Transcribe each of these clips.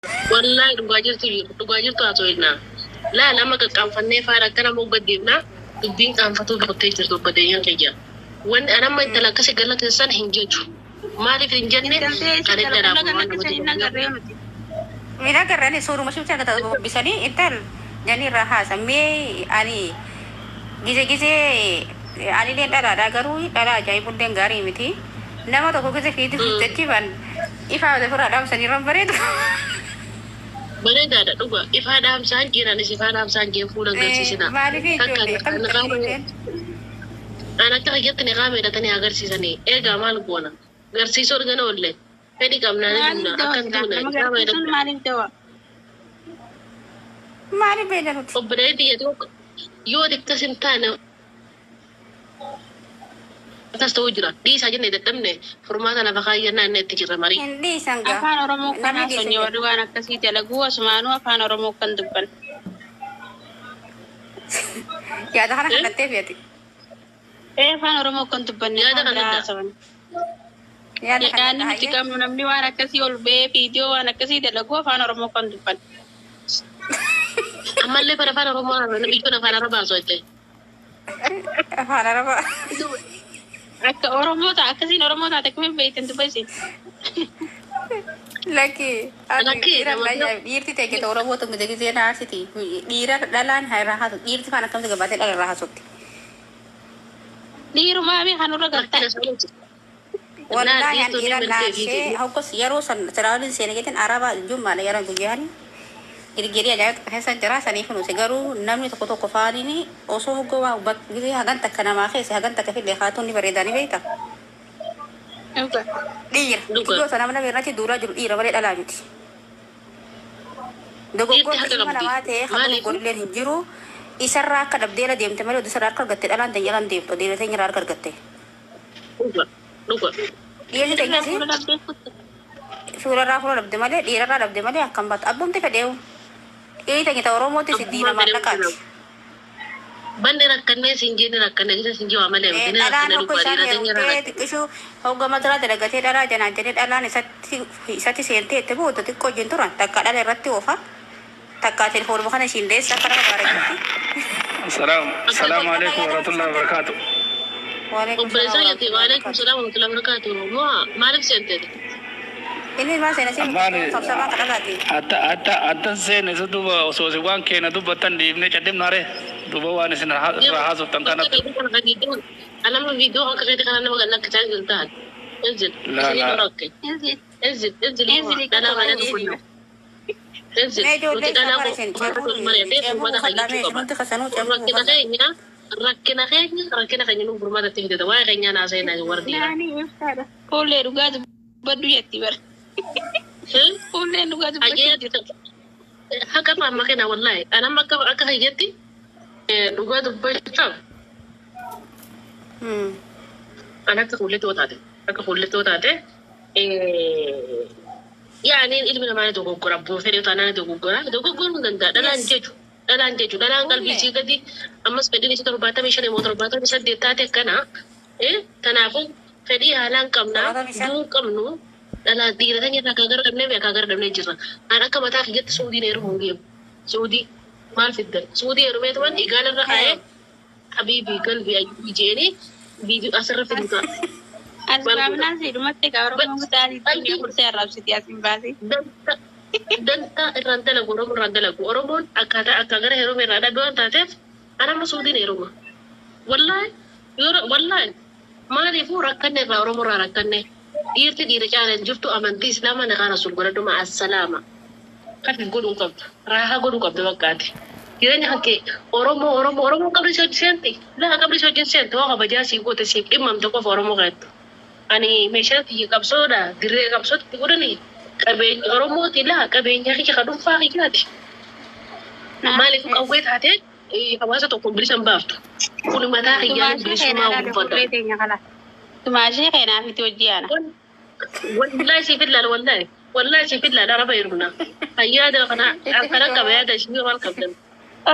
Wallaahi dhugaa jirtu jiru dhugaa jirtu haasofnaa. Laa nama qaqqaanfannee faana akkana moggaddeefnaa dubbiin qaanfatuu qottee jirtu obboleeyyan kiyya. Wanni anamma intala akkasii galateessan hin jechu. Maaliif hin jenne kan inni dhadhaabu waan namatti. Mina garrani suuruma shibcha akka dubbisanii intal janii irraa haasa mee ani gize gize anileen dhalaadha garuu dhala ajaa'ibulleen gaarii miti. Nama tokko gize fiiti fiittachiifan ifaa ofirraa dhaamsanii irraan bareedu. Bareedaadha dhuga. Ifaa dhaamsaan jiranis ifaa dhaamsaan jeen fuula agarsiisina. Maaliif ijoollee akkamitti An akka kiyyatti ni qaama hidhatanii agarsiisanii. Eegaa maal goona? Garsiisuu argana oolle. Fedhi qabnaa ni dhumna. Akka hin tuune qaama hidhatu. Maaliif dawa? Maaliif beela nuti? Obboleetti yoo yoo akkas hin taane akkas ta'uu jira. Dhiisaa jennee dadhabne furmaata lafa kaayyannaa inni itti jirra marii. Hin dhiisan gaa. Afaan Oromoo kan Namni haasofne dhiisan warri waan akkasii dalaguu asumaanuu afaan Oromoo kan dubban. Yaada kana kadhattee feeti. Ee afaan Oromoo kan dubbanne Yaada afaan kana biraa adda. haasawan. Yaada kana Yaadni nuti hayyee. qabnu namni waan akkasii ol ba'ee viidiyoo waan akkasii dalaguu afaan Oromoo kan dubban. Ammallee bara afaan Oromoo biyyoon afaan Arabaa haasofte. Afaan Arabaa. Akka Oromoo ta'a akkasiin Oromoo taate akkamiin beektan dubbisi. Lakki ati Lakki, dhiira namoota- dhiirti ta'e keessa Oromoo tokko gisee na aarsiti. Dhiira dhalaan irraa haasu dhiirti faan akkamitti gabaatee dhala irraa haasutti. Dhiirumaa mi kanurra galtan. Rakkina isaaniiti. Wallaahi an Dhiirtuu ni dhiira mirga naarsee fiigee. hoggas yeroo san siraawoliin seene jettin araba jummaadha yeroo guyyaan girgirii ajaa'iba keessa jira sanii kunuunse garuu namni tokko tokko faaniin osoo hoggoo waa gisee hagan takka namaa keessa hagan takka fidee haatuun ni bareedaa ni beekta. Dhiira Dhuga. iddoo sana nama irratti duulaa jiru dhiira malee dhalaa miti. Dhiirti Dogoggorri haqa ilma qabdi. namaa ta'ee kan Maaliif? dogoggorrilleen hin jiru isarraa akka dhabdeera deemte malee oduu isarraa harka argatte dhalaan ta'e jalaan deemtu dhiira ta'e irraa harka argatte. Dhuga. Dhuga. Dhiirri Dhiirri ta'e fuula dhabdee kutte. suurarraa fuula dhabde malee dhiirarraa dhabde malee akkam baatu abbumti fedheewu. Dhiirri ta'e ta'e Oromootti si diina Abbummaa fedheewu maallaqaati. Banne rakkannee siin jenne rakkanne isa siin jiwa malee miti. Ni Dhalaan rakkanne hogga dhugaa isaan dhiira ta'e irraa heerumtee rakkanne. xiqqishuu hogga mataraa dalagatee dhalaa janaan jedhee dhalaan isatti isatti seentee itti buutu xiqqoo wajjin turan takka dhala irratti oofa takka telefoonuma kana ishiin deessa akka nama bareedutti. السلام السلام عليكم ورحمة الله وبركاته. Waalaikum Obboleessa salaam jettee waalaikum salaam warahmatullahi wabarakatuh. Moo maaliif seentee? Inni maal seena siin Maali sabsabaa akka dhalaati. hatta hatta hatta seene isa duuba osoo isin waan keenya dubbattan dhiifnee cadhibnaare duuba waan isin irraa haasoftan kanatti. Anama viidiyoo akka keetii kana nama lakkisaa hin tahan. انزل. لا لا. Inzi انزل انزل. Inzili dhala malee tokko dubbanna. انزل. Mee ijoollee Nuti dhalaa isaa isin qofa malee furmaata ceebuu hayyachuu qaba. nuti kasanuu ceebuu Rakkina keenya rakkina keenya rakkina keenya nu furmaata itti fidata. Waa'ee keenyaa naasee warra dhiiraa. Naanii ibsaadha. Fuullee dhugaa dubbadhu jetti bara. Fuulleen dhugaa dubbachuu jirti. Haqa amma kenna wallahi. Anam akka akka hayyatti dhugaa dubbachuudhaaf an akka fuullettoo taate akka fuullettoo taate yaani ilmi namaa ni dogoggora buufee taanaan ni dogoggora dogoggoruu hin danda'a dhalaan jechu dhalaan jechu dhalaan qalbii isii gadi ammas fedhiin isii 75 immoo 78 taate akkana kanaafuu fedhii haalaan qabnaa 75. duun qabnu dhalaa dhiira teenya irraa akka gara dhabnee akka gara dhabnee jirra an akka mataa kiyyatti suudiin heerumuu hin geemu suudii maal fiddan suudii heerumeetuman igaala irra kaa'ee habiibii galbii ayyubii jeeni viidiyoo asirra fidu ta'a. As baafnaan siidhumatti egaa Oromoon kutaatii xiyya fursee arrabsiti as hin baasi. Danta irraan dalagu Oromoo irraan dalagu Oromoon akkaataa akka gara heeruma irraa dhabe waan taateef an amma suudiin heeruma. Wallaahi yeroo wallaahi maaliifuu rakkanne irraa Oromoo irraa rakkanne dhiirti dhiira caalaan jirtu amantii islaamaa naqaa rasuul godhadhuma assalaama. Kan hin godhuu qabdu raahaa godhuu qabdu bakkaati. Jireenya kan kee Oromoo Oromoo Oromoo qabri si hojii seenti laa qabri si hojii seenti waa kabajaa sii goote siif dhimmamte qofa Oromoo keessattu. Ani meeshaa kiyya qabsoodha dirree qabsootti godhani qabeenya Oromooti laa qabeenya kiyya ka dhuunfaa kiyyaati. Maaliif qawwee taatee hawaasa tokko bilisa hin baaftu. Kun mataa kiyyaan Tumaashee bilisummaa keenaa laale gonfadha. fuullee teenya kana. Tumaashee keenaa fiti hojii ana. Wallahi siif ilaala wallahi. Wallahi siif ilaala araba hirmna. Hayyaada kana akkana qaba yaada ishii maal qabdan.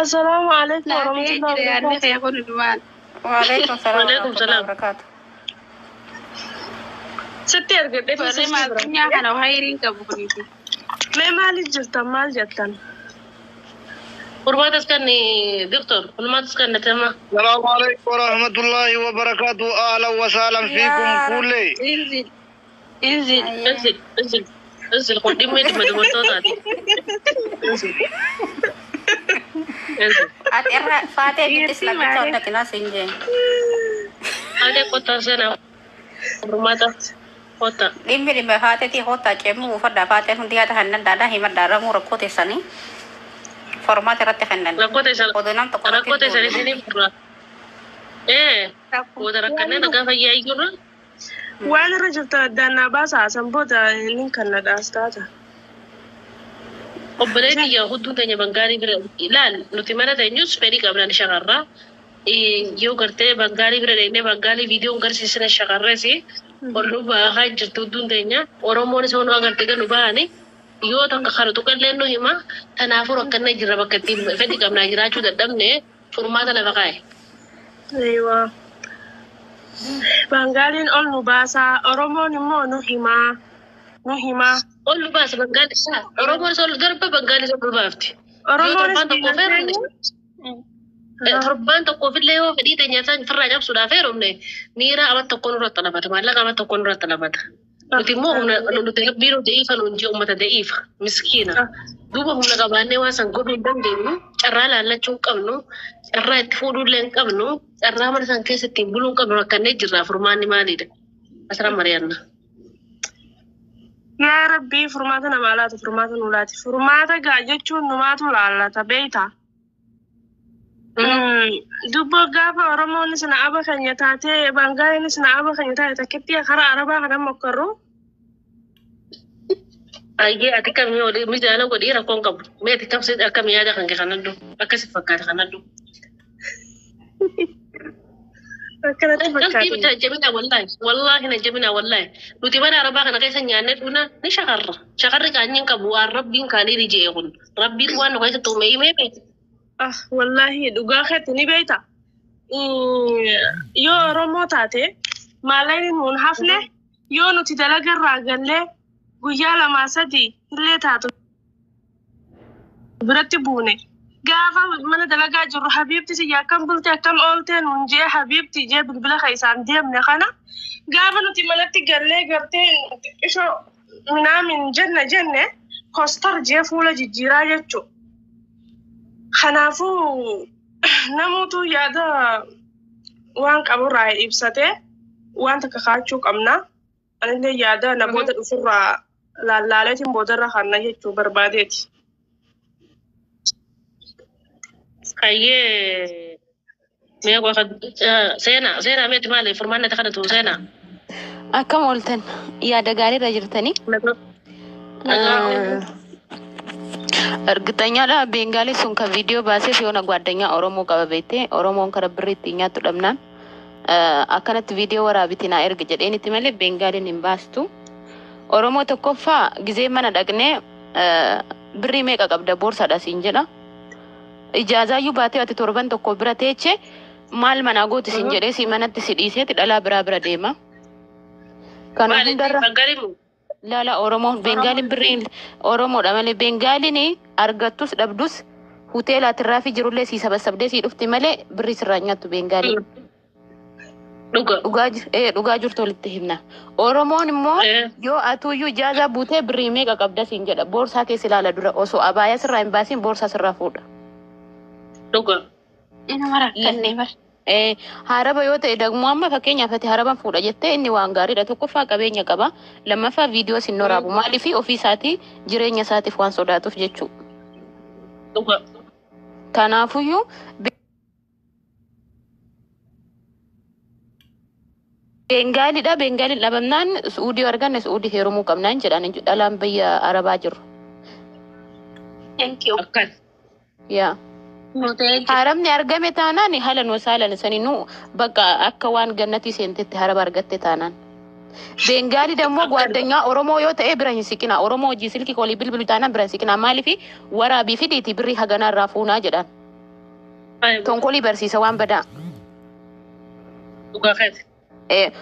Assalamu alaikum Laafee warahmatullahi jira yaadni wabarakatuh. kee kun dhumaan. Waalaikum salaam Waalaikum warahmatullahi salaam. wabarakaatu. Sitti argadhe Warri sitti bira. maal kana hayiriin qabu kuniiti. Mee maaliif jirtan maal jettan? Furmaatas kan doktor, furmaatas kan natama. السلام عليكم ورحمة الله وبركاته. أهلا وسهلا فيكم Yaa كلي. Inzil. Inzil. Inzil, inzil, inzil kun dhimma dhimma dubartootaati. Inzil, inzil. Ati irra faatee bitti Dhiirti islamicha maaliif? hodhatina siin jee. Haadha kottaa seenaa furmaata kottaa. Dhimmi dhimma faateetii hottaa ceemuu uffadhaa faateen hundi yaada hannan daadhaa himadhaa ramuu rakkoo teessanii formaata irratti kennan. Rakkoo teessan Oduu nam tokko irratti rakkoo hin teessan duulu. isiniif furra. Ee booda rakkannee nagaa fayyaa iyyuurra. Waan irra jirtan addaan naa baasaa san booda inni kan na dhaas taata. Obboleetti yaa hudduu teenya bangaalii bira ilaal nuti mana teenyus fedhii qabnaan shakarraa. Yoo gartee bangaalii bira deemnee bangaalii viidiyoon garsiisne shakarrees ol nu baahaa jirti hudduun teenya. Oromoonis yoo nu agarte ganu bahani yoo takka kana tuqallee nu hima. Kanaafuu rakkannee jirra bakka ittiin fedhii qabnaa jiraachuu dadhabne furmaata lafa kaa'e. Eeyyuu. Bangaaliin ol nu baasaa, Oromoon immoo nu himaa. Nu himaa. Ol nu baasa bangaalii isaa. Oromoonis ol darba bangaalis ol nu baafti. Yoo Oromoonis torbaan tokkoof diina heerumne keenya. Torbaan tokkoofillee yoo fedhii teenya isaan ofirraa cabsuudhaaf heerumne miira amat tokko nurratti dhalabata maallaqa amat tokko nurratti dhalabata. Nuti immoo humna nuti rabbiin nu da'iifa nuun jee uummata da'iifa miskiina. Duuba humna qabaannee waan san godhuu hin dandeenyu carraa laallachuu hin qabnu carraa itti fuudhuu illee hin qabnu carraa mana san keessa ittiin buluu hin qabnu rakkannee jirra furmaanni maalidha? Asirra mari'anna. Yaa Rabbii furmaata namaa laatu furmaata nu laati. Furmaata gaa jechuun numaatu laallata beeyta. Dubbo gaafa Oromoonis na aba keenya taatee Bangaaliinis na aba keenya taate takkitti karaa Arabaa kana mokkorru. Ayyee ati kamii olii mijaala godhii rakkoon qabu. Mee ati kamsi akkam yaada kan kee kanadhu akkasi fakkaata kanadhu. Akkanatti Qalbii fakkaate. miti jabina wallahi wallahi na jabina wallahi nuti mana arabaa kana keessa nyaannee dhugna ni shakarra shakarri kaanyi hin qabu waan rabbiin kaanii ni je'e kun rabbiin waan nu keessatti uume himee beeka. Ah wallahi dhugaa keetti ni beeyta. Yoo Oromoo taate maallaqni nuun hafne yoo nuti dalagarraa gallee guyyaa lamaa sadii illee taatu biratti buune. Gaafa mana dalagaa jirru habiibti siyya akkam bulte akkam oolte nuun jee habiibti jee bilbila keessaan deemne kana gaafa nuti manatti gallee gartee xiqqishoo minaamin jenne jenne kostar jee fuula jijjiiraa jechuudha. Kanaafuu namoota yaada waan qaburraa ibsatee waan takka kaachuu qabna. Anillee yaada namoota dhufurraa laallaaleetiin boodarra kanna jechuu barbaadeeti. Hayyee mee waxa seenaa seenaa meeti maali furmaanni ati kadhatu seenaa. Akkam ooltan yaada gaariirra jirtanii. እርግጠኛ ቤንጋሊ sun ka viidiyoo baaseef yoona ጓደኛ Oromoo qaba beektee Oromoon kara birrii ittiin nyaattu dhabnaan akkanatti viidiyoo waraabiti naa erga jedheenitti malee Bengaaliin hin baastu. Oromoo tokkoffaa gizee mana dhaqnee birrii meeqa qabda boorsaadha siin jedha. Ijaazaayyuu baatee ati torban tokko bira teeche maal manaa gooti siin jedhee si manatti si dhiiseeti dhalaa biraa bira deema. Kana Maali hundarra Bengaaliin moo? Lala Oromoo Bengaaliin birriin Oromoodha malee Bengaaliin argattus dhabdus hoteela atirraa fi jirullee sii sabasabdee sii dhufti malee birrii sirraa nyaattu Bengaaliin. Dhuga. Dhugaa jirtu walitti himna. Oromoon immoo yoo atuyyuu ijaazaa buutee birrii meeqa qabda siin jedha boorsaa keessa ilaala dura osoo abaayaa sirraa hin baasiin boorsaa sirraa fuudha. Dhuga. Inuma rakkannee bar. Haraba yoo ta'e dagmoo amma fakkeenyaaf ati haraban fuudha jettee inni waan gaariidha. Tokkoffaa qabeenya qaba. Lammaffaa viidiyoo sin waraabu. Maaliif ofii isaatii jireenya isaatiif waan sodaatuuf jechuudha. Dhuga. Kanaafuyyuu Bengaalidha. Bengaaliin dhabamnaan Su'uudii arganne Su'uudii heerumuu qabnaan jedhan dhalaan biyya Arabaa jiru. Thank you. Akkas. Yaa. Haramni argame taanaan haala nuu saalan saninuu bakka akka waan gannatii seentetti haraba argatte taanaan. Bengaali ደግሞ ጓደኛ Oromoo yoo ta'e bira hin siqina. Oromoo hojii silkii kolii bilbilu taanaan bira hin siqina. Maaliif waraabii fidiiti birrii haganaa irraa fuunaa jedhan. Tonkolii barsiisa waan badaa. Dhugaa keeti.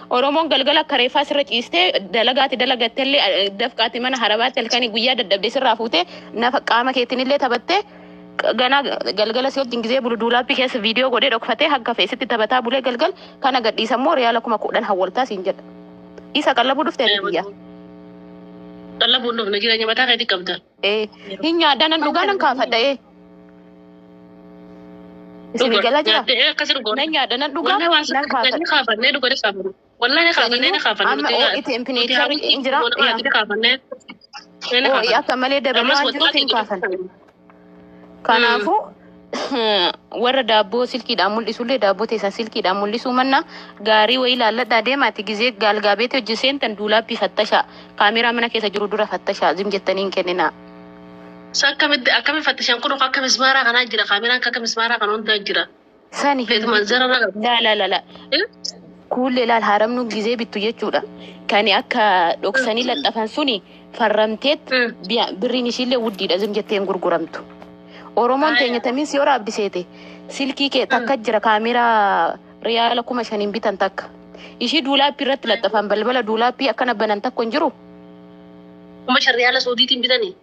Oromoon galgala akka reeffaa sirra ciistee dalagaati dalagatteellee dafqaati mana harabaatti halkanii guyyaa dadhabdee sirraa fuutee nafa qaama keetiin taphattee ganaa galgala si wajjin gizee bulu duulaappii keessa viidiyoo godhee dhokfatee hanga feesitti taphataa bulee galgal kana gadhiisa immoo riyaala 10,000 hawwaltaa siin jedha. Isa qallabuu dhuftee ati biyya. Qallabuun dhufne jireenya mataa keetii qabda. Hin nyaadhaa nan dhugaa nan kaafadha. Isin galaa jira. Akkasi dhugaa. Nan nyaadha nan dhugaa Wallahi waan nan kaafadha. ni kaafannee dhugaa ni kaafanne. Wallahi ni kaafannee ni kaafanne. Amma oo'i tempineecharri hin jira. Ni kaafannee. Ni Oo'i kaafanne. akka malee dabalee waan jiruuf hin kaafan. Kanaafuu warra daabboo silkiidhaan mul'isullee daabboo teessan silkiidhaan mul'isuu manna gaarii wayii laalladhaa deemaati gizee gaalgaabeeti hojii seentan duulaappii fattashaa kaameeraa mana keessa jiru dura fattashaa zim jettanii hin kenninaa. Sa akkamitti akkami fattashaan kun akka mismaaraa kanaa jira kaameraan akka mismaaraa kana hundaa jira. Sani Feetumaan zara raga. laa laa laa laa kuullee laal haramnu gizee bittu jechuudha. Kan akka dhoksanii laxxafan suni farramteet birriin ishiillee wuddiidha zim jettee hin gurguramtu. Oromoon teenya tamiin si hora abdiseete silkii kee takka jira kaameeraa riyaala 5,000 bitan takka. Ishii duulaappii irratti laxxafan balbala duulaappii akkana banan takko hin jiru. 5,000 riyaala Suudiitiin bitanii.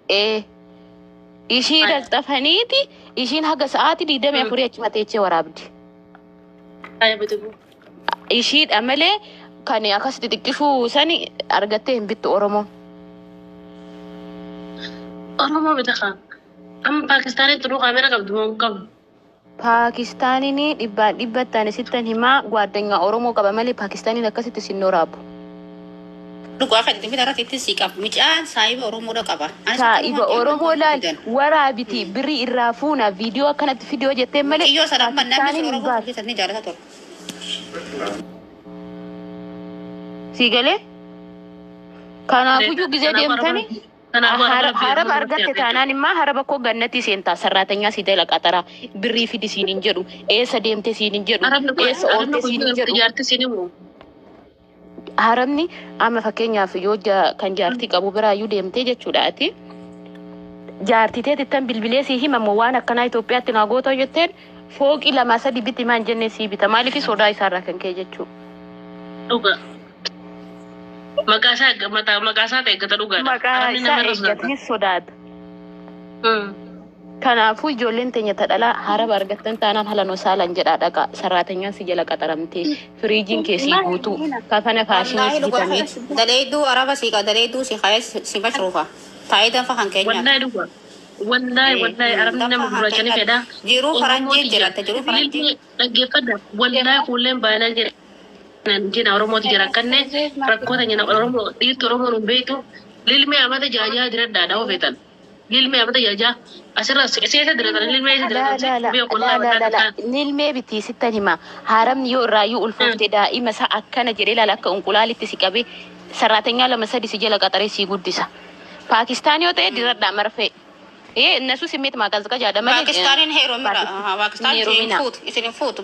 Ishii laxxafaniiti ishiin haga sa'aatii 24 achi teechee waraabdi. Aya bitu. Ishiidha malee kan akkas xixiqqishuu sani argattee hin bittu Oromoon. Oromoo bita kaa. Amma Paakistaanitti dhuu kaameraa qabdu moo hin qabdu? Paakistaaniin dhibbaan dhibbattaan sittan himaa gwaaddanyaa Oromoo qaba malee Paakistaaniin akkasitti sin waraabu. Dhugaa kan itti irratti itti sii qabu. Mucaan saayiba Oromoodha qaba. Saayiba Oromoo laal waraabiti birrii irraa fuuna viidiyoo akkanatti fidiyoo jettee malee Xiyyoo sana amma namni Paakistaaniin hin Oromoo baatu. keessatti ni jaalata ture. Sii galee? Kanaafuyyuu gizee deemtanii haraba argatte taanaan immoo haraba koo gannatii seentaa sarraatanyaa si jala qaxaraa birrii fidi siin hin jedhu eessa deemte siin hin jedhu eessa oolte siin hin jedhu. Jaartii siin himu. Haramni amma fakkeenyaaf yoo kan jaartii qabu biraayyuu deemtee jechuudha ati. Jaartii teetittan bilbilee sii himamu waan akkanaa Itoophiyaatti naa gootoo jetteen fooqii 2 3 biti maan jennee sii bita maaliif sodaa isaarraa kan ka'e jechuudha. Dhuga. Maqaa isaa eeggata maqaa isaa eeggata dhugaadha. Maqaa Arabni isaa namarra sodaata. eeggatni sodaata. Kanaafuu ijoolleen teenya tadhalaa haraba argattan taanaan halanoo saalan jedhaa dhaqa sarraatanyaan si jala qaxaramtee firiijiin keessii guutuu kafana faashinii Wallaahi si dhugaa bitamee. daleedduu araba sii qaba daleedduu si kayee si mashruufa. Taa'ee danfa kan keenyaa. Wallahi dhuga. Wallahi wallahi arabni nama gurraacha ni fedha. Jiruu faranjii jiraata jiruu faranjii. Dhaggeeffadha. Wallahi kuulleen baay'inaan jira. Jina Oromooti jira akkanne rakkoota jina Oromoo dhiirti Oromoon hin beektu lilmee amata jaajaa jiradhaa dha'oo feetan. Lilmee amata jaajaa asirra seesa diratan lilmee eessa La la diratan la biyya la qullaa la la la mataa nilmee bitii sittan hima haramni yoo irraayyuu ulfooftee daa'ima isaa akkana jedhee laala akka unqulaalitti si qabee sarraatanyaa 2 3 si jala qaxaree si guddisa. Paakistaan yoo ta'e diradhaa marfee. እነሱ ስሜት ማቀዝቀዣ malee Paakistaaniin heerumina. Paakistaan isin fuutu isin hin fuutu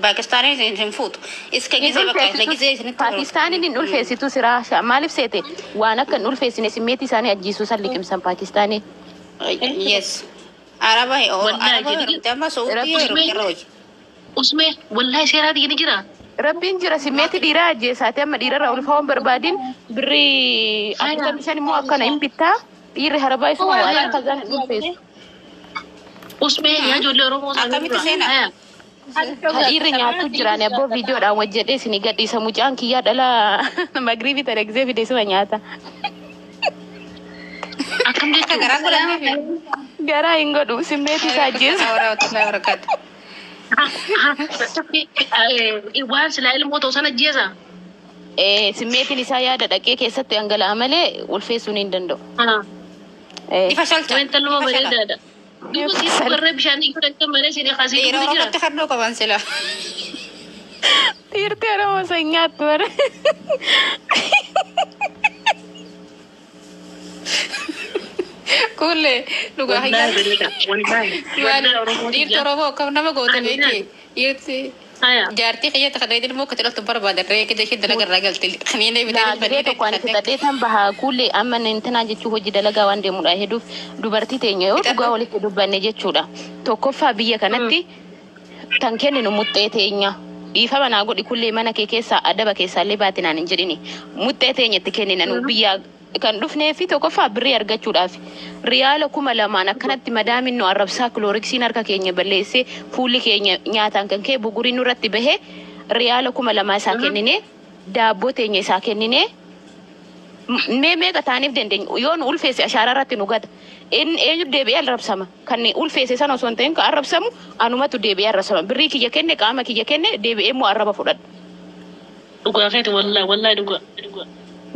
Paakistaan isin hin fuutu. Iska gizee bakka gizee isinitti Paakistaaniin hin ulfeessitu siraa maaliif seete waan akka hin ulfeessine simmeetii isaanii ajjiisuu san liqimsan Paakistaanii. Yes. Araba araba heerumte amma Suudii heerumte irra hojii. Usmee wallahi seeraati ni jira. Rabbiin jira simmeetii dhiiraa ajjeesaati amma dhiirarraa ulfaa'uun barbaadin birrii 45 immoo akkana hin bittaa dhiirri harabaa isuma waan akka isaan hin ulfeessu. Usmee yaa ijoollee Oromoo Akkamitti seenaa? Dhiirri nyaatu jiraan abboo viidiyoodhaan hojjedhee isinii gadhiisa mucaan kiyyaa dhala magriibii tana gisee fide isuma nyaata. Akkam Akka jechuun garaa godhanii Garaa hin godhu simmeetii isaa ajjeesa. warahmatullahi wabarakatuh. Waan silaa ilmoo ta'u sana ajjeesa. Simmeetiin isaa yaada dhaqee keessatti dhangala'a malee ulfeessuun hin danda'u. Ifa shalcha. Intaluma bareedaadha. Duuba siin warra bishaan dhiquu dhaqee malee siin kaasee Dhiira jira. Oromootti fannoo qaban sila. Dhiirti Oromoo san nyaattu bara. Kuullee dhugaa Wallahi hayyaa. bareeda. Wallahi. Wallahi Oromoo Dhiirti Oromoo akkam nama goote beekti. Dhiirti Haya. jaartii kiyyatti kana ilmoo akka jedhamtu barbaadan re'ee ishee dalaga irraa galte. Kaniinee bitee Naagiree tokko ani fixadhee tan bahaa kuullee amma intinaa jechuun hojii dalagaa waan deemudha hedduuf dubartii teenya yoo dhugaa walitti dubbanne jechuudha. Tokkoffaa biyya kanatti tan kenninu muxxee teenya. Dhiifama naa godhi kullee mana kee keessaa adaba keessaallee baate naan hin jedhini. Muxxee teenyatti kennina nu biyyaa kan dhufnee fi tokkoffaa birrii argachuudhaaf. Riyaala 2000 akkanatti madaamin nu arrabsaa kilooriksiin harka keenya balleessee fuulli keenya nyaataan kan ka'e buguriin nurratti bahee riyaala 2000 isaa kenninee daabboo teenya isaa kenninee mee meeqa taaniif dandeenya yoo nu ulfeesse ashaaraa irratti nu gata. Inni eenyu deebi'ee arrabsama? Kan ulfeesse sana osoo hin ta'in kan arrabsamu anumatu deebi'ee arrabsama. Birrii kiyya kenne qaama kiyya kenne deebi'ee immoo arraba fudhadha. Dhugaa keeti wallahi wallahi dhugaa. Dhugaa.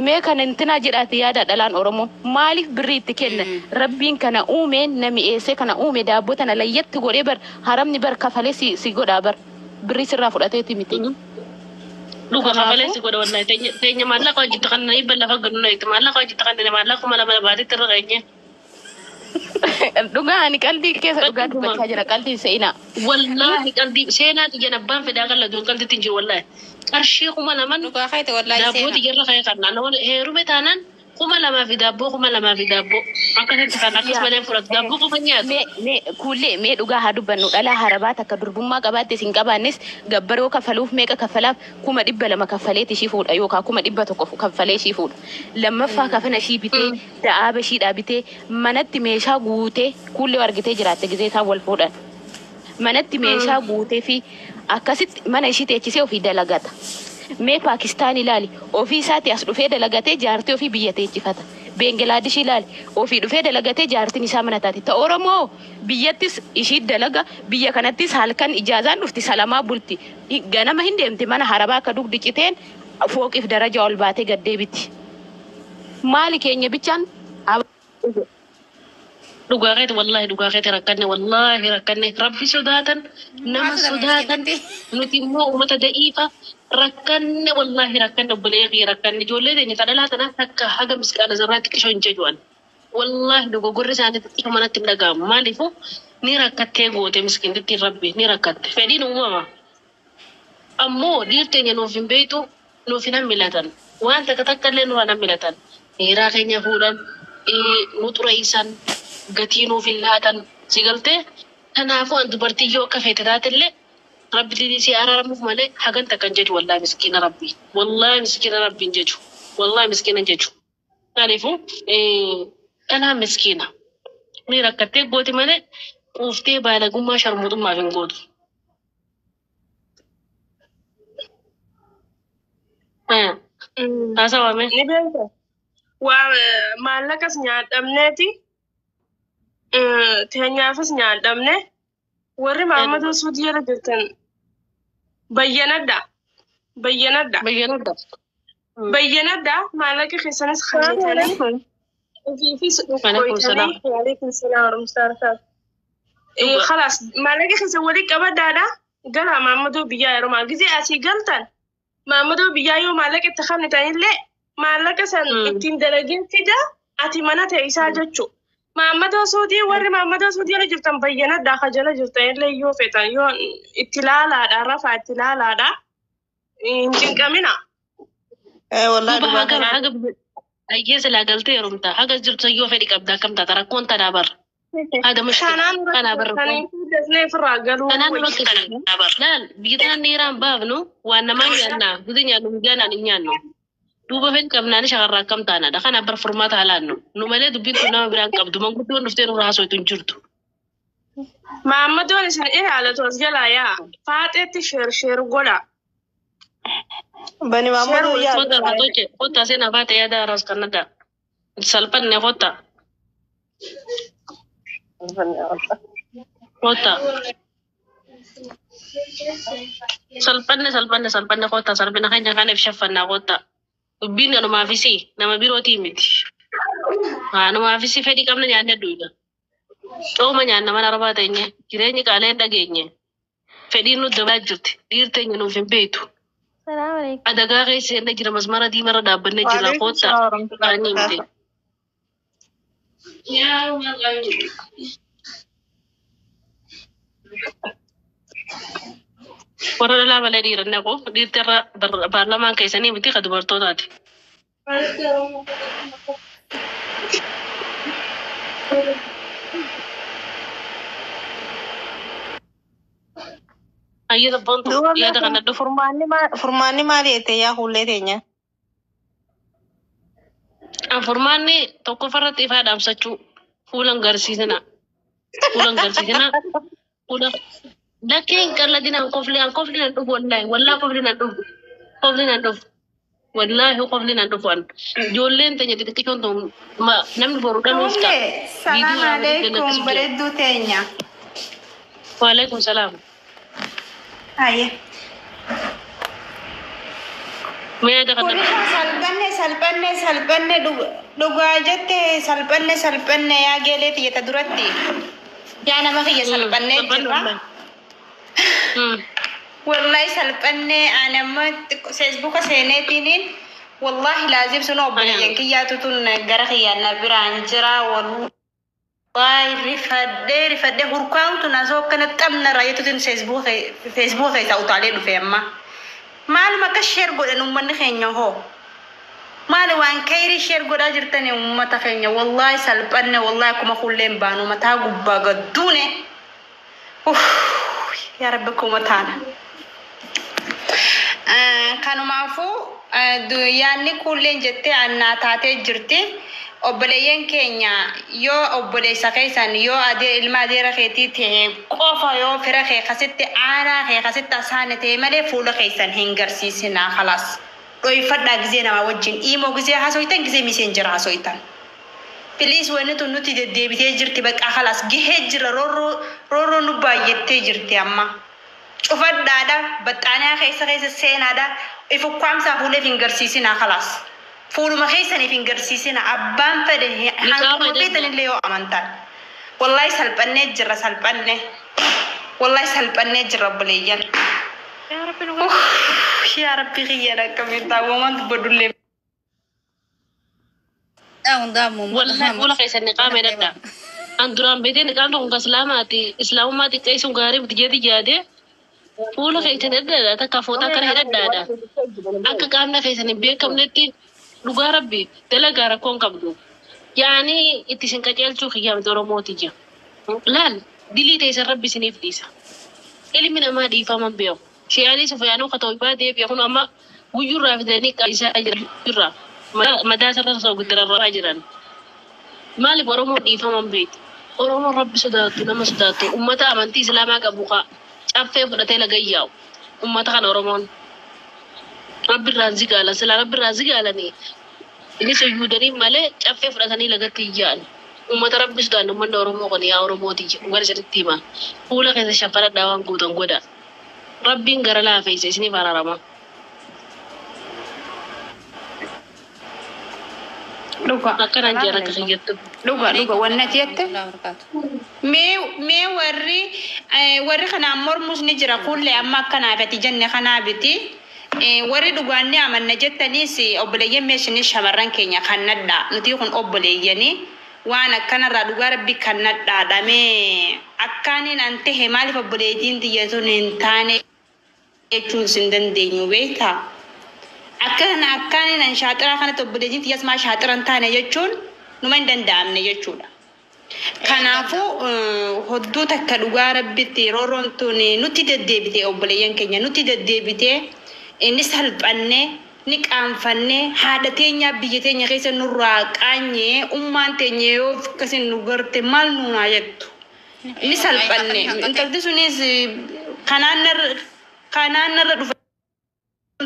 Mee kana intinaa jedhaati yaada dhalaan Oromoo maaliif birrii itti kenna? Rabbiin kana uume na mi'eessee kana uume daabboo tana layyatti godhee bar haramni bar kafalee si, si godhaa bar birrii sirraa fudhateeti miti. Dhuga kafalee Kanaafuu si godha wallahi teenya teenya maallaqa hojjette kan dhibba lafa gadu na itti maallaqa hojjette kan maallaqa 2000 baatetti irra geenye. Dhugaa ani qaldii keessa dhugaa Dhuguma. dubbachaa jira qaldii seenaa. Wallaahi qalbii seenaa xiyyan abbaan fedhaa qalladuu qalbitti hin jiru wallaahi. Qarshii 2000 Dhugaa keeti wallaahi daabboo seenaa. xiyyarra ka'ee kan naannoo heerume taanaan 2000 fi daabboo 2000 fi daabboo akkasitti kan akkas Yaa malee fudhatu daabboo qofa nyaatu. Mee mee kuullee mee dhugaa haa dubbannu dhalaa harabaa takka durbummaa qabaattes hin qabaannes gabbaroo kafaluuf meeqa kafalaaf 200,000 kaffaleet ishii fuudha yookaan 100,000 kaffalee ishii fuudha. Lammaffaa kafana ishii bitee da'aaba ishiidhaa bitee manatti meeshaa guutee kuullee argitee jiraatte gizee isaan wal fuudhan. Manatti meeshaa guutee fi akkasitti mana ishii teechisee ofii dalagata. Mee Paakistaan ilaali ofii isaati as dhufee dalagatee jaartii ofii biyya teechifata. Beengilaadesh ilaali ofii dhufee dalagatee jaartiin isaa mana taati. Ta Oromoo biyyattis ishii dalaga biyya kanattis halkan ijaazaan dhufti salamaa bulti. Ganama hin deemti mana harabaa akka dugdi citeen fooqiif daraja ol baatee gad deebiti. Maali keenya bichaan Dhugaa keeti wallaahi dhugaa keeti rakkanne wallaahi rakkanne rabbi sodaatan nama Maal sodaatan sodaatan miskiinatti? Nuti immoo uummata da'iifa rakkanne wallaahi rakkanne obbolee kiyya rakkanne ijoollee teenya ta dhalaa tanaa takka haga misqaala zarraatti qishoo hin jeju'an. Wallaahi dogoggorri isaanii xiqqoo manatti hin dhaga'amu maaliifu ni rakkattee goote miskiintitti rabbi ni rakkatte fedhiin uumama. Ammoo dhiirteenya nuuf hin beektu nuuf hin hammilatan waan takka takka illee nurraa hammilatan dhiiraa keenya fuudhan nu xureessan gatii nuuf hin laatan si galtee kanaafuu an dubartii yoo akka feete taatellee rabbi didii si araaramuuf malee hagan takka hin jechu wallaahi miskiina rabbi wallaahi miskiina rabbi hin jechu wallaahi miskiina hin jechu kanaafuu dhalaa miskiina ni rakkattee gooti malee quuftee baalagummaa sharmuuxummaaf hin gootu. Haasawame. Ni beekta. Waa maallaqas nyaadhamneeti. Teenyaafis nyaadhamne. Warri Maammadoo Suudii jala jirtan bayyanadha. Bayyanadha. Bayyanadha. Bayyanadha. Maallaqa keessanis kennitanii. Ofiifis Waalaikum salaam. dhukkoytanii. Waalaikum salaam warahmatullahi wabarakatuh. Dhuga. Khalaas maallaqa keessa walii qabadaadha. Galaa Maammadoo biyyaa yeroo gisee asii galtan Maammadoo biyyaa yoo maallaqa itti kennitanillee maallaqa san ittiin dalagin fida ati mana ta'e isaa jechuudha. Maammadoo Suudii warri Maammadoo Suudii jala jirtan bayyanadhaa ka jala jirtan illee yoo feetan yoo itti laalaadha rafaa itti laalaadha hin cinqamina. Wallahi Duuba dhugaa haga kana. Haga ayyee silaa galtee heerumta haga jirtu yoo fedhi qabda akkam taata rakkoon tanaa barra. Haada mushkila Kanaan kanaa barra rakkoon. kaniifuu dafnee ofirraa galuu Kanaan nu wayya. rakkisa. Laal biyya tanaan dhiiraan baafnu waan namaa nyaannaa guti nyaannu guyyaanaan hin nyaannu. Duuba fedhi qabnaani shakarraa akkam taanaadha. Kanaaf bar furmaata halaannu. Nu malee dubbiin kun nama biraan qabdu manguddoon dhuftee nurraa haasootu hin jirtu. Maammadoon isin ilaalatu as jalaa yaa faaxeetti sheer sheer godha. Bani Sheer Maammadoo walitti yaa. Kota faatoche kota seenaa faate yaada raas kannada. Salphanne kota kota. Salphanne salphanne salphanne kota salphina keenya kanaaf shaffannaa kota. Dubbiin anumaafisi nama birootii miti. Anumaafisi fedhii qabna nyaanne duudha. Cooma nyaanna mana arbaa teenye jireenyi qaalee hin dhageenye. Fedhiin nu dabalaa jirti. Dhiirteenya nuuf hin beektu. Salaam alaikum. Adagaa keessa inni jira masmara diimarra dhaabbannee jira Waalaikum kota. salaam warahmatullahi Qaanii miti. wabarakatuh. Warra dhalaa malee dhiira naqu dhiirti irra baarlamaan keessanii miti ka dubartootaati. Hayyee sabboontu Duuba yaada kana dhufu. Furmaanni maali jettee yaa hullee teenya? An furmaanni tokkoffarratti ifaa dhaamsachuu fuulan garsiisina. Fuulan garsiisina. Fuula lakkee hin qalladin an kofli an kofli nan dhufu wallaahi wallaahi kofli nan dhufu kofli nan dhufu wallaahi kofli nan dhufu an ijoolleen teenya xixiqqishoon tun namni boru dhaluuf ta'a. Kulle, salaam Viidiyoo raawwatee alaikum, lakkisuuf jira. bareedduu teenya. Waalaikum salaam. Haye. Mee yaada kana Kulisha salphanne salphanne salphanne dhugaa jette salphanne salphanne yaa geelee tiyyata duratti. Yaa nama kiyya salphannee Salphanne jirra. wallaahi. Wallahi salphanne ani amma Feesbuuka seeneetiiniin wallahi laazim sun obboleeyyan kiyyaatu tun gara kiyyaan na biraan jira wallahi rifadhee rifadhee hurkaan tun asoo akkana xabna raayyetutin Feesbuuka keessaa utaalee dhufe amma. Maaluma akka share godhan uummanni keenya hoo? Maali waan kayrii share godhaa jirtani uummata keenya wallahi salphanne wallahi akkuma kulleen baanu mataa gubbaa gadduune. Uff, yaa rabbi akkuma taana. Kanumaafuu yaadni kulleen jettee annaa taatee jirti. Obboleeyyan keenya yoo obboleessa keessan yoo adee ilma adeera keetii ta'e qofa yoo fira kee kasitti aanaa kee kasitti asaane ta'e malee fuula keessan hin garsiisinaa khalaas. Dhoyfadhaa gizee namaa wajjin iimoo gizee haasoytan gizee miseenjera haasoytan. Please wanni tun nuti deddeebitee jirti bakka khalaas gahee jira roorroo roorroo nu baay'attee jirti amma. Cufadhaadha baxxaanaa keessa keessa seenaadha if ukkaamsaa fuuleef hin garsiisinaa khalaas. Fuuluma keessaniif hin garsiisina abbaan fedhe Niqaaba hanquma jedhama. feetanillee yoo amantan. Wallahi salphannee jirra salphanne. Wallahi salphannee jirra obboleeyyan. Yaa Rabbi nu Uff, yaa Rabbi kiyya dhaqqabee taawwamaan dubbadullee. Wallahi fuula keessan niqaama hidhadha. An duraan beetee niqaamni kun kan islaamaati. Islaamummaa xiqqeessuun gaarii miti jeeti yaade fuula keessan hidhadhaadha takka fooxaa akkana hidhadhaadha. Akka qaamna keessan hin beekamnetti dhugaa rabbi dalagaa rakkoon qabdu. Yaani itti isin qajeelchuu kiyyaa miti Oromooti jira. Laal dilii teessan rabbi isiniif dhiisa. Ilmi namaa dhiifaman beeku. Shiyaalii Sufiyaanuu ka Tooybaa deebi'e kun amma guyyurraa fidanii isaa jirra. Madaa isarra soogiddararraa jiran. Maaliif Oromoon dhiifaman beekti? Oromoon rabbi sodaattu nama sodaattu ummata amantii islaamaa qabu ka caffee fudhatee laga yaa'u. Ummata kana Oromoon rabbi irraan zigaalan silaa rabbi irraan zigaalanii inni sujuudanii malee caffee fudhatanii lagatti hin yaa'an. Ummata rabbi sodaannu uummanni Oromoo kun yaa Oromooti gara isinitti hima. Fuula keessa shaffaradhaa waan guutan godha. Rabbiin gara laafeessa isiniif araarama. Dhuga. Akkanaan jira akka kiyyattu. Dhuga dhuga wanni ati jette. Mee mee warri warri kanaan mormus ni jira kullee amma akkanaaf ati jenne kanaa biti. Warri dhugaan ni amanna jettaniis obboleeyyan meeshinii shamarran keenya kan nadhaa nuti kun obboleeyyanii waan akkanarraa dhugaa rabbi kan nadhaadha mee akkaaniin an tahe maaliif obboleettiin tiyya sun hin taane jechuun sin dandeenyu beektaa. Akka kana akkaaniin an shaaxiraa kanatti obboleettiin tiyyas maa shaaxira hin taane jechuun numa hin danda'amne jechuudha. Kanaafuu hodduu takka dhugaa rabbitti roorroon tun nutti deddeebite obboleeyyan keenya nutti deddeebite inni salphanne ni qaanfanne haadha teenya biyya teenya keessa nurraa qaanye ummaan teenya yoo akkasin nu garte maal nuunaa jettu. Ni salphanne intalti sunis kanaan narra dhufa.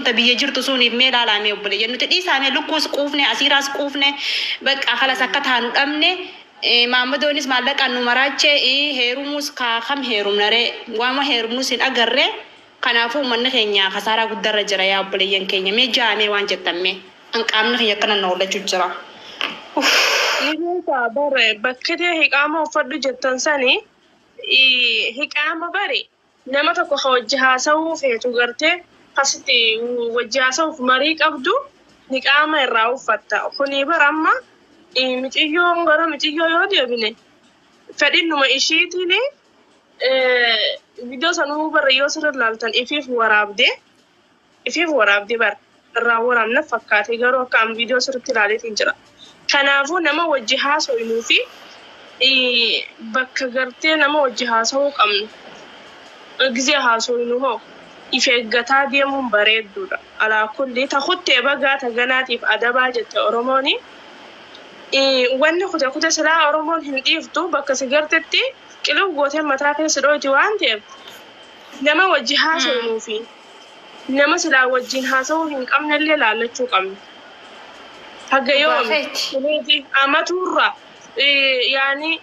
Ta biyya jirtu suniif mee ilaalame obboleeyyan nuti dhiisaame lukkuus quufne asiiraas quufne bakka halas akka taanu dhabne maammadoonis maallaqaan nu maraache heerumuus kaakam heerumnaree waama heerumnuus hin agarre kanaafuu uummanni keenya kasaaraa guddaarra jira yaa obboleeyyan keenya mee jaamee waan jettamme an qaamni keenya akkana na oolachuu jira. Ni beekaa bare bakki tee hiqaama uffadhu jettan sani hiqaama bare nama tokko ka wajji haasawuu feetu gartee kasitti wajji haasawuuf marii qabdu niqaama irraa uffatta. Kuni bara amma miciyyoon gara miciyyoo yoo deebine fedhinnuma ishiitiin viidiyoo sanuu bara yoo sirra ilaaltan ifiif waraabdee bara irraa waraabna fakkaate garuu akka an viidiyoo sirriitti ilaaleetiin jira. Kanaafuu nama wajji haasawinuu fi bakka gartee nama wajji haasawuu qabnu. Gisee haasofnu hoo if eeggataa deemuun bareedduudha. Alaa kulli ta kuttee bagaa ta ganaatiif adabaa jette Oromooni. Wanni kute kute silaa Oromoon hin dhiiftu, bakka si gartetti qiluu gootee mataa keessa dhoyti waan ta'eef, nama wajji haasofnuu fi nama silaa wajjin haasa'uu hin qabnellee laallachuu qabna. Haga yoom kunuuti amaturra, yaani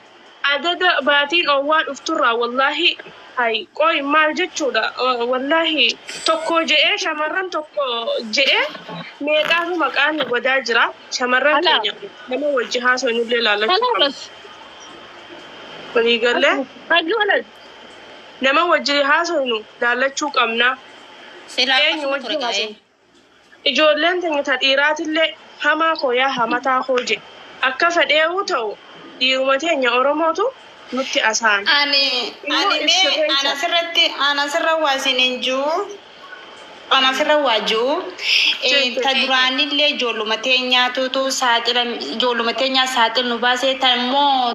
adada baatiin oowwaa dhufturraa, wallaahi hay qoy maal jechuudha, wallaahi tokko je'ee shamarran tokko je'ee meeqaatu maqaan nu badaa jira. Shamarran Alaa. keenya nama wajji haasofnullee laallachuu Alaa qabna. bas. Waliigallee Hagi walad. nama wajji haasofnu laallachuu qabna. Silaa Eenyu akkasuma wajji ture gaa'ee. haasofnu? Ijoolleen teenya ta dhiiraatillee hamaa koo yaa hamataa koo jedhe, akka fedheewuu ta'u dhiiruma teenya Oromootu nutti asaan. Ani Immoo ani mee ibsirreessa. ana asirratti ana asirra waa isin hin jiru. Ana asirra waa jiru. Ta duraanillee ijoolluma teenyaatutu saaxila, ijoolluma teenyaa saaxil nu baasee, ta immoo